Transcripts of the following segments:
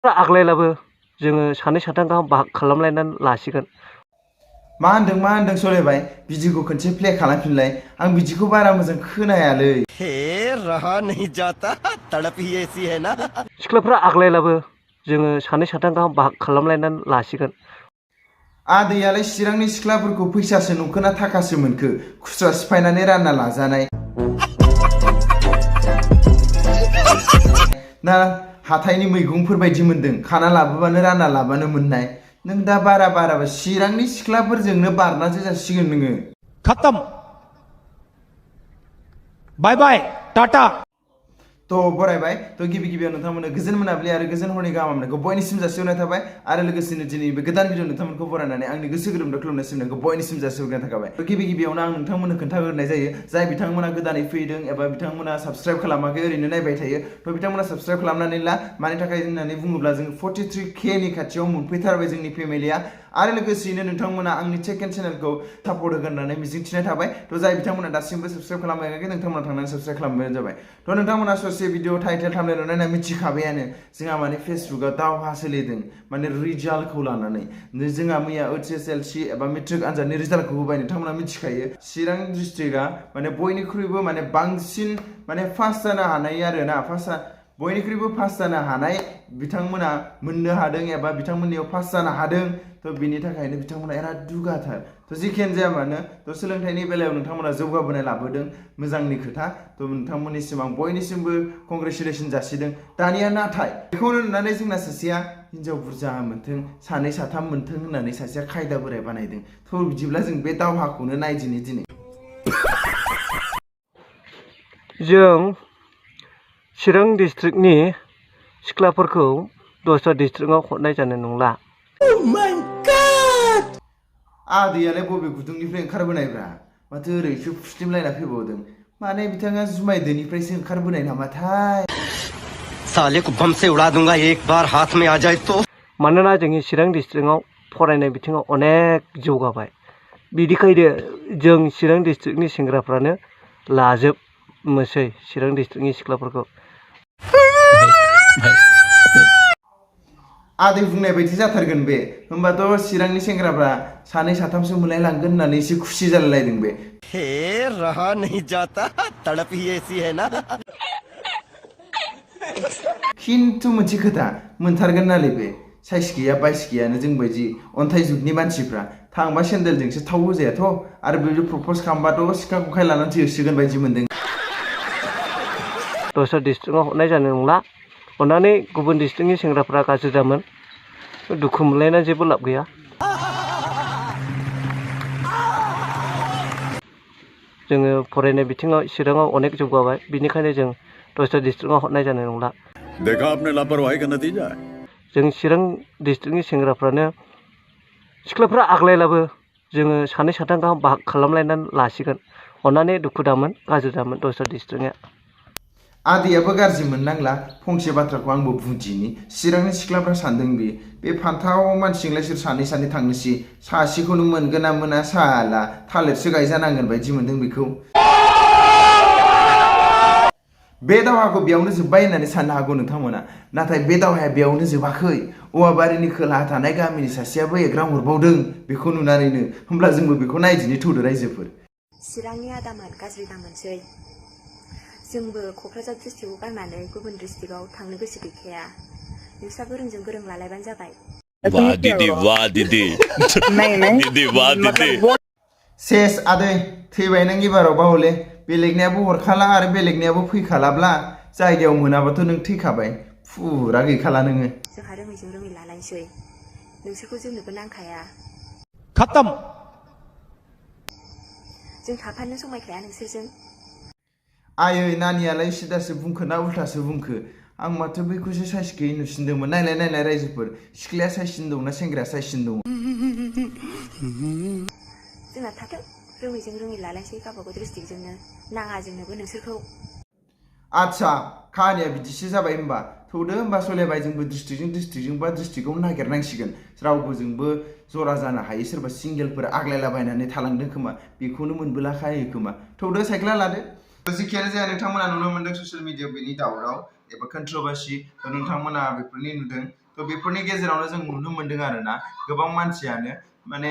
आग्लायलाबो जोङो सानै साथाम गाहाम बाहाग खालामलायनानै लासिगोन। मा होनदों सलायबाय बिदिखौ खनसे प्ले खालामफिनलाय आं बिदिखौ बारा मोजां खोनायालै। हे रहा नहीं जाता तड़प ही ऐसी है ना। सिख्लाफ्रा आग्लायलाबो जोङो सानै साथाम गाहाम बाहाग खालामलायनानै लासिगोन। आदैयालाय चिरांनि सिख्लाफोरखौ फैसासो नंखोना थाखासो मोनखो खुस्रा सिफायनानै रानना लाजानाय ना हाथायनि मैगंफोर बायदि मोनदों खाना लाबोबानो रानना लाबानो मोननाय। नों दा बाराबा चिरांनि सिख्लाफोरजोंनो बारनासो जासिगोन नोङो। खत्म बाय बाय टाटा। तो बरायबाय तो गिबियाव नोंथांमोननो गोजोन मोनाबिलि आरो गोजोन हरनि गाहाम हामलायनायखौ बयनिसिम जासिहरनाय थाबाय आरो लोगोसेनो दिनै बे गोदान भिडिअ नोंथांमोनखौ बरायनानै आंनि गोसो गोरबोनिफ्राय खुलुमनाय सिबिनायखौ बयनिसिम जासिहरनाय थाबाय। तो गिबियावनो आं नोंथांमोननो खोन्थाग्रोनाय जायो जाय बिथांमोना गोदानै फैदों एबा बिथांमोना साबस्क्राइब खालामाखै ओरैनो नायबाय थायो तो बिथांमोना साबस्क्राइब खालामनानै ला मानि थाखाय होननानै बुङोब्ला जों 43K नि खाथियाव मोनफैथारबाय जोंनि फेमिलिया आरो लोगोसेयैनो नोंथांमोना आंनि सेकेन्ड चेनेलखौ सापर्ट होगोन होननानै मिजिंथिनाय थाबाय। तो जाय बिथांमोना दासिमबो साबस्क्राइब खालामाखै नोंथांमोना थांनानै साबस्क्राइब खालामबानो जाबाय। तो नोंथांमोना ससे भिडिअ टाइटेल थाम्बनेल नायना मिथिखाबायानो जोंहा माने फेसबुकआव दावहा सोलिदों माने रिजाल्टखौ लानानै जोंहा मैया HSLC एबा मेट्रिक आनजादनि रिजाल्टखौ होबाय नोंथांमोना मिथिखायो। चिरां डिस्ट्रिक्टआ माने बयनिख्रुइबो माने बांसिन माने पास जानो हानाय आरोना बयनिख्रुइबो पास जानो हानाय बिथांमोना मोननो हादों एबा बिथांमोननियाव पास जानो हादों। तो बिनि थाखायनो बिथांमोना बिराद दुगाथार। तो जिखियानो जाया मानो तो सोलोंथाइनि बेलायाव नोंथांमोना जौगाबोनाय लाबोदों मोजांनि खोथा। तो नोंथांमोननिसिम आं बयनिसिमबो कंग्रेचुलेसन जासिदों। दानिया नाथाय बेखौनो नुनानै जोंना सासेया हिनजाव बुरजा मोनथों सानै साथाम मोनथों होननानै सासेया खायदा बोराय बानायदों। तो बिदिब्ला जों बे दावहाखौनो नायदिनि दिनै। जों चिरां डिस्ट्रिक्टनि सिख्लाफोरखौ दस्रा डिस्ट्रिक्टआव हरनाय जानाय नंला। आदैयालाय बबे गुदुंनिफ्राय ओंखारबोनायब्रा माथो ओरैसो फुस्लिमलायना फैबावदों माने बिथाङा जुमाय दोनिफ्रायसो ओंखारबोनाय नामाथाय। साले को बम से उड़ा दूंगा एक बार हाथ में आ जाए तो। मानोना जोंनि चिरां डिस्ट्रिक्टआव फरायनाय बिथिङाव अनेक जौगाबाय बिदिखायनो जों चिरां डिस्ट्रिक्टनि सेंग्राफ्रानो लाजोबनोसै चिरां डिस्ट्रिक्टनि सिख्लाफोरखौ। आदै बुंनाय बायदि जाथारगोन बे होमबाथ' चिरांनि सेंग्राफ्रा सानै साथामसो मोनलायलांगोन होननानै एसे खुसि जालायलायदों बे। हे रहा नहीं जाता तड़प ही ऐसी है ना। खिन्थु मोनसे खोथा मोनथारगोन नालै बे साइस गैया बाइस गैयानो जोंबायदि अन्थाइ जुगनि मानसिफ्रा थांबा सेन्देलजोंसो थाव होजायाथ' आरो बेबायदि प्रपज खालामबाथ' सिखा खंखाय लानानै होसिगोन बायदि मोनदों। दस्रा डिस्ट्रिक्टआव हरनाय जानाय नंला। अन्नानै गुबुन डिस्ट्रिक्टनि सेंग्राफ्रा गाज्रि दामोन दुखु मोनलायना जेबो लाब गैया। जोङो फरायनाय बिथिङाव चिराङाव अनेक जौगाबाय बिनिखायनो जों दस्रा डिस्ट्रिक्टआव हरनाय जानाय नंला। देखा आपने लापरवाही का नतीजा है। जों चिरां डिस्ट्रिक्टनि सेंग्राफ्रानो सिख्लाफ्रा आग्लायलाबो जोङो सानै साथाम गाहाम बाहाग खालामलायनानै लासिगोन। अन्नानै दुखु दामोन गाज्रि दामोन दस्रा डिस्ट्रिक्टनिया। आदैयाबो गाज्रि मोननांला फंसे बाथ्राखौ आंबो बुंथिनि चिरांनि सिख्लाफ्रा सानदों बे फान्थाव मानसिजोंलाय सोर सानै थांनोसै सासेखौनो मोनगोन ना मोना साला थालिरसो गायजानांगोन बायदि मोनदों बेखौ। बे दावहाखौ बेयावनो जोब्बाय होननानै साननो हागौ नोंथांमोना नाथाय बे दावहाया बेयावनो जोबाखै। औवाबारिनि खोलाहा थानाय गामिनि सासेयाबो एग्राम हरबावदों बेखौ नुनानैनो। होमब्ला जोंबो बेखौ नायदिनि थौदो रायजोफोर। चिरांनि आदामान गाज्रि दामोनसै जोंबो क'क्राझार डिस्ट्रिक्टआव गारनानै गुबुन डिस्ट्रिक्टआव थांनो गोसो गैखाया। नोंस्रा गोरोंजों गोरों लालायबानो जाबाय। वाह दीदी वाह दीदी दीदी वाह दीदी। सेस आदै थैबाय नों एबारावबा हले बेलेगनियाबो हरखाला आरो बेलेगनियाबो फैखालाब्ला जायगायाव मोनाबाथ' नों थैखाबाय फुरा गैखाला नोङो। जोंहा रोङैजों रोङै लालायसै नोंसोरखौ जोंनोबो नांखाया। खत्म जों थाफानो समायखाया नोंसोरजों। आयै नानियालाय सिदासो बुंखो ना उल्थासो बुंखो आं माथो बैखौसो साइस गैयै नुसिनदोंमोन। नायलाय रायजोफोर सिख्लाया साइससिन दंना सेंग्राया साइससिन दं। जोंना थाथों रोङैजों रोङै लालायसै गावबागाव डिस्ट्रिक्टजोंनो नाङा जोंनोबो नोंसोरखौ। आच्छा खाहानिया बिदिसो जाबाय होमबा थौदो होमबा सलायबाय जोंबो डिस्ट्रिक्टजों बा डिस्ट्रिक्टआव नागिरनांसिगोन। रावबो जोंबो जरा जानो हायै सोरबा सिंगेलफोर आग्लायलाबायनानै थालांदों खोमा बेखौनो मोनबोला खायो खोमा। थौदो साइकेला लादो। जेखियानो जाया नोंथांमोना नुनो मोनदों ससियेल मिडियायाव बेनि दावराव एबा कन्ट्रभार्सि नोंथांमोना बेफोरनि नुदों। थ' बेफोरनि गेजेरावनो जों नुनो मोन्दों आरोना गोबां मानसियानो माने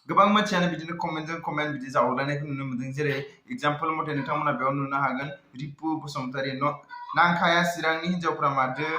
गोबां मानसियानो बिदिनो कमेन्टजों कमेन्ट बिदि जावलायनायखौ नुनो मोन्दों जेरै एग्जाम्पल मथे नोंथांमोना बेयाव नुनो हागोन रिपु बसुमतारी नांखाया चिरांनि हिन्जावफ्रा माथो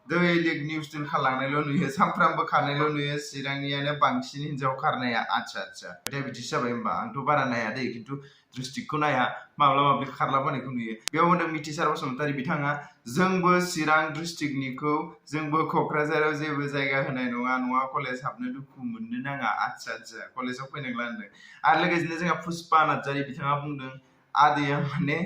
दैलिग निउस दोनखालांनायल' नुयो सानफ्रामबो खारनायल' नुयो चिरांनियानो बांसिन हिन्जाव खारनाया आच्छा खोथाया बिदिसो जाबाय होमबा आंथ' बारा नाया दै खिन्थु डिस्ट्रिक्टखौ नाया माब्ला माब्लि खारलाबायनायखौ नुयो बेयाव होनदों मिथिसार बसुमतारी बिथाङा जोंबो चिरां डिस्ट्रिक्टनिखौ जोंबो क'क्राझाराव जेबो जायगा होनाय नङा कलेज हाबनो दुखु मोननो नाङा आच्छा कलेजाव फैनांला होनदों आरो लोगोसेनो जोंहा पुष्पा नार्जारी बिथाङा बुंदों आदैया माने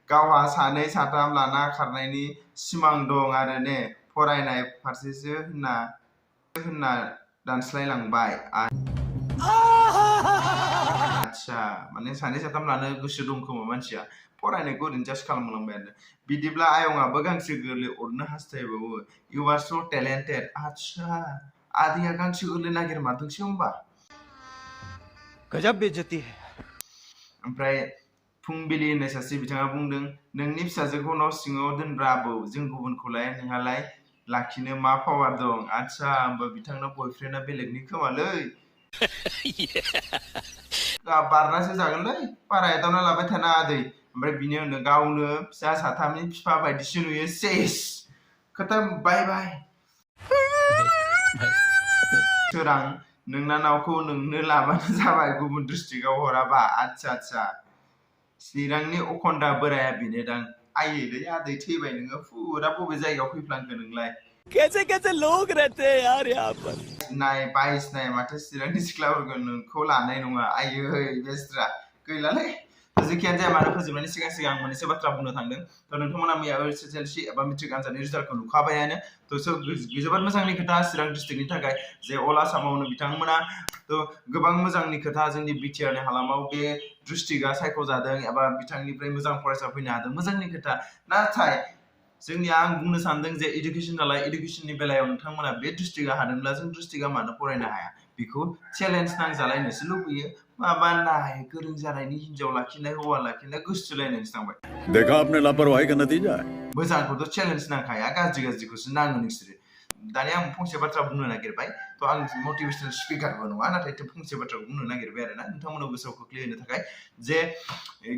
गावहा 2 3 लाना खारनायनि सिमां दं आरो ने फरायनाय फारसेसो होनना दानस्लायलांबाय आच्छा माने 2 3 लानो गोसो दं खोमा मानसिया फरायनायखौ ओरैनो जास्ट खालामलांबाय आरो बिदिब्ला आयंआबो गांसो गोरलै अरनो हास्थायबावो इउ आर स' टेलेन्टेड आच्छा आदैया गांसो गोरलै नागिरमारदोंसो होमबा गजब बेइज्जती है ओमफ्राय फुंबिलि होननाय सासे बिथाङा बुंदों नोंनि फिसाजोखौ न' सिङाव दोनब्रा आबौ जों गुबुनखौलाय नोंहालाय लाखिनो मा पावार दं आच्छा होमबा बिथांनाव बयफ्रेन्डआ बेलेगनि खोमालै बारनासो जागोनलै बारा एदावना लाबाय थाना आदै ओमफ्राय बिनि उनाव गावनो फिसा 3नि बिफा बायदिसो नुयो सेस खोथा बाय सोरां नोंना नावखौ नोंनो लाबानो जाबाय गुबुन डिस्ट्रिक्टआव हराबा आच्छा चिरांनि अखन्दा बोराया बेनोदां आइयै आदै थैबाय नोङो फुरा बबे जायगायाव फैफ्लांखो नोंलाय कैसे लोग रहते हैं यार यहाँ पर नाय माथो चिरांनि सिख्लाफोरखौ नोंखौ लानाय नङा आइयै बेस्रा गैलालै जेखियानो जाया मानो फोजोबनायनि सिगां आं मोनसे बाथ्रा बुंनो थांदों थ' नोंथांमोना मैया एसएसएलसि एबा मेट्रिक आनजादनि रिजाल्टखौ नुखाबायानो थ' जोबोद मोजांनि खोथा चिरां डिस्ट्रिक्टनि थाखाय जे अल आसामावनो बिथांमोना थ' गोबां मोजांनि खोथा जोंनि बिटिआरनि हालामाव बे डिस्ट्रिक्टआ सायख'जादों एबा बिथांनिफ्राय मोजां फरायसा फैनो हादों मोजांनि खोथा नाथाय आं बुंनो सानदों जे इडुकेसन नालाय इडुकेसननि बेलायाव नोंथांमोना बे डिस्ट्रिक्टआ हादोंब्ला जों डिस्ट्रिक्टआ मानो फरायनो हाया बेखौ चेलेन्ज नांजालायनोसो लुबैयो माबा नाय गोरों जानायनि हिन्जाव लाखिनाय हौवा लाखिनाय गोसोथोलायनायसो थांबाय देखा आपने लापरवाही का नतीजा है मोजांखौथ' चेलेन्ज नांखाया गाज्रिखौसो नाङो नोंसोरो दानिया आं फंसे बाथ्रा बुंनो नागिरबाय थ' आं मटिभेशनेल स्पिकारबो नङा नाथाय फंसे बाथ्राखौ बुंनो नागिरबाय आरोना नोंथांमोनाव गोसोआव खोख्लैहोनो थाखाय जे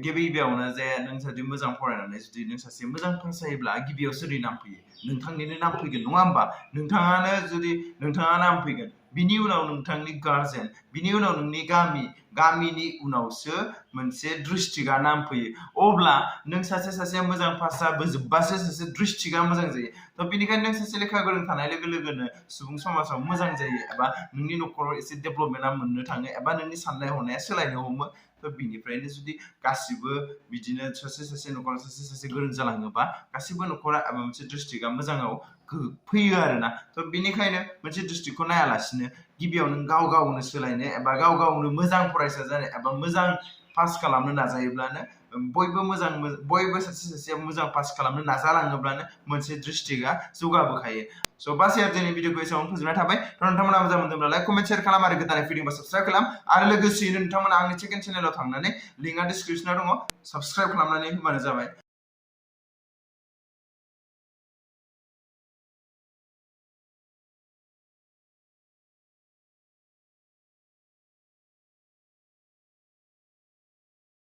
गिबियावनो जे नों जुदि मोजां फरायनानै जुदि नों सासे मोजां पास जायोब्ला गिबियाव सोरनि नाम फैयो नोंथांनिनो नाम फैगोन नङा होमबा नोंथाङा नाम फैगोन बिनि उनाव नोंथांनि गार्जेन बिनि उनाव नोंनि गामिनि उनावसो मोनसे डिस्ट्रिक्टआ नाम फैयो अब्ला नों सासे मोजां पास जाबोजोबबासो सासे डिस्ट्रिक्टआ मोजां जायो थ' बेनिखायनो नों सासे लेखा गोरों थानाय लोगो लोगोनो सुबुं समाजाव मोजां जायो एबा नोंनि न'खराव एसे डेभेलपमेन्टआ मोननो थाङो एबा नोंनि साननाय हनाया सोलायनो हमो थ' बिनिफ्रायनो जुदि गासिबो बिदिनो सासे न'खराव सासे गोरों जालाङोबा गासिबो न'खरा एबा मोनसे डिस्ट्रिक्टआ मोजाङाव फैयो आरोना थ' बेनिखायनो मोनसे डिस्ट्रिक्टखौ नायालासिनो गिबियाव नों गावनो सोलायनो एबा गावनो मोजां फरायसा जानो एबा मोजां पास खालामनो नाजायोब्लानो बयबो सासेया मोजां पास खालामनो नाजालाङोब्लानो मोनसे डिस्ट्रिक्टआ जौगाबोखायो स' बास यार दिनै भिडिअखौ एसेबां फोजोबनाय थाबाय नोंथांमोना मोजां मोनदोंब्ला लाइक कमेन्ट शेयार खालाम आरो गोदानै फैदोंबा साबस्क्राइब खालाम आरो लोगोसेयैनो नोंथांमोना आंनि सेकेन्ड चेनेलाव थांनानै लिंकआ डिसक्रिपसनाव दङ साबस्क्राइब खालामनानै होबानो जाबाय